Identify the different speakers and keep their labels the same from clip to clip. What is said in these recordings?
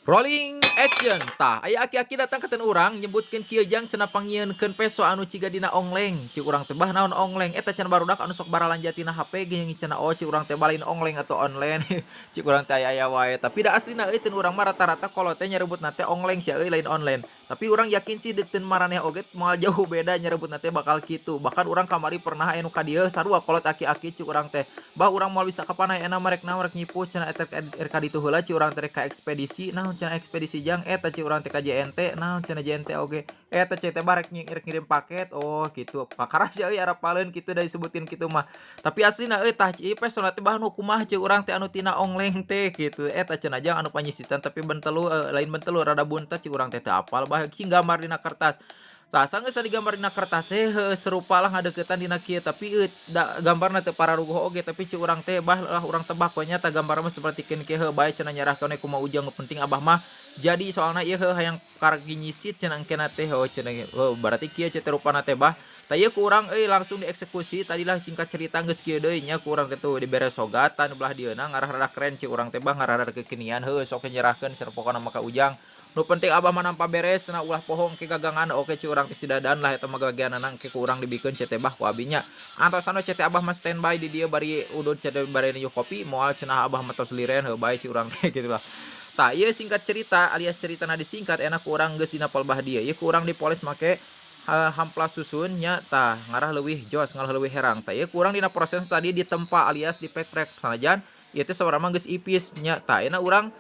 Speaker 1: Rolling, action. Tah, aya aki-aki datang ka urang nyebutkeun kieu, "Jang," cenah, "pangnyieunkeun peso anu ciga dina ongleng." Cik urang teh, "Bah, naon ongleng?" "Eta," cenah, "barudak anu sok baralanja tina HP geuning," cenah. "Oh," cik urang teh, "lain ongleng atau online." Cik urang teh aya-aya wae. Tapi da aslina euy, teu urang mah rata-rata kolot teh nyarebutna teh ongleng sia euy, lain online. Tapi urang yakin sih teu maraneh oge moal jauh beda, nyarebutna teh bakal kitu. Bahkan urang kamari pernah aya nu ka dieu sarua kolot aki-aki. Cik urang teh, "Bah, urang moal bisa kapan ayeuna mah, rek naon, rek nyipuh," cenah, "eta rek ka ditu heula," cik urang teh, "rek ka ekspedisi." "Naon," cenah, "ekspedisi, Jang?" "Eta," cik urang teh, "ka J&T." "Naon," cenah, "J&T oge?" "Eta," cek teh, "bah, rek rek ngirim paket." Oh, kitu. Kakara sia euy arapaleun kitu da disebutkeun kitu mah. Tapi aslina euy, tah ieu pesona teh, bah, nu kumaha cek urang teh anu tina ongleng teh kitu. "Eta," cenah, "Jang, anu panyisitan tapi bentelu, lain bentelu, rada buntet." Cik urang teh teu apal, bah, cing gambar dina kertas. Tah, sanggeus digambar dina kertas teh, heueuh, serupa lah ngadeuketan dina kieu, tapi euy da gambarna teu pararuguh oge, tapi cek urang teh, bah lah, urang tebak we nya tah gambarna mah sapertikeun kieu. Heuh bae cenah, nyerahkeun we kumaha Ujang, nu penting Abah mah jadi, soalna ieu heuh hayang karagi nyisit cenah engkena teh. "Oh," cenah, "oh, berarti kieu," cek teh rupana teh, bah. Tah, ieu ku urang euy langsung dieksekusi tadilah. Singkat cerita geus kieu deui nya, ku urang teh tuh dibere sogatan belah dieuna, ngarah rada keren cek urang teh, bah, ngarah rada kekinian. Heueuh, sok nyerahkeun cenah pokona mah ka Ujang. "Nu penting Abah mah nampa beres cenah, ulah poho engke gagangan." "Oke," cek urang teh, "si Dadan lah eta mah bagianana, engke ku urang dibikeun," cek teh, bah, ku abinya. Antosan we cek teh, Abah mah standby di dieu bari udud cek teh, bari niuh kopi, moal cenah, Abah mah tos liren. Heuh bae cek urang teh kitu lah. Tah, ieu singkat cerita alias ceritana disingkat, enak ku urang geus dina palebah dieu. Ieu ku urang dipoles make hamplas susun nya. Tah, ngarah leuwih jos, ngarah leuwih herang. Tah, ieu ku urang dina proses tadi ditempa alias dipekrek, sanajan ieu teh saurang mah geus ipis nya. Tah, ayeuna urang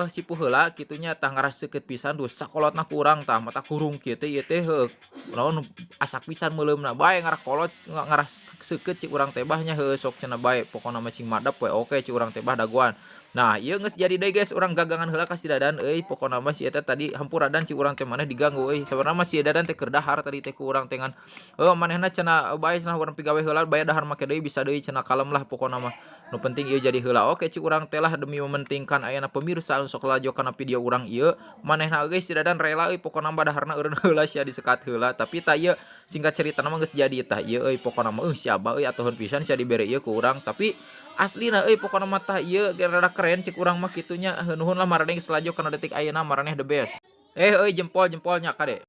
Speaker 1: sipuh heula kitu nya. Tah, ngarah seukeut pisan duh sakolotna ku urang. Tah, mata kurung kieu teh, ieu teh heuh naon, asak pisan meuleumna bae, ngarah kolot, ngarah seukeut cik urang teh, bah, nya. "Heueuh, sok," cenah, "bae pokona mah cing madep we." "Oke," cik urang teh, bah, dagoan. Nah, ieu geus jadi deui, guys, urang gagangan heula ka si Dadan euy. Pokona mah si eta tadi hampura, Dan, cik urang teh, maneh diganggu euy. Sabenerna mah si Dadan teh keur dahar tadi teh ku urang teh, ngan heuh manehna cenah bae cenah, urang pigawe heula bae, dahar make deui bisa deui cenah, kalem lah pokona mah. Nu penting ieu jadi heula. "Oke," cik urang teh lah, demi mementingkan ayana pemirsa anu sok lalajo kana video urang ieu. Manehna geus si Dadan rela euy, pokona mah daharna eureun heula sia, disekat heula. Tapi tah, ieu singkat cerita mah geus jadi. Tah, ieu euy, pokona mah si Abah euy atuhun pisan sia dibere ieu ku urang. Tapi aslina euy, pokona mah tah ieu ge rada keren cek urang mah kitu nya. Nuhun lah maraneh geus lalajo kana detik ayeuna, maraneh the best. Eh euy, jempol jempolnya kade.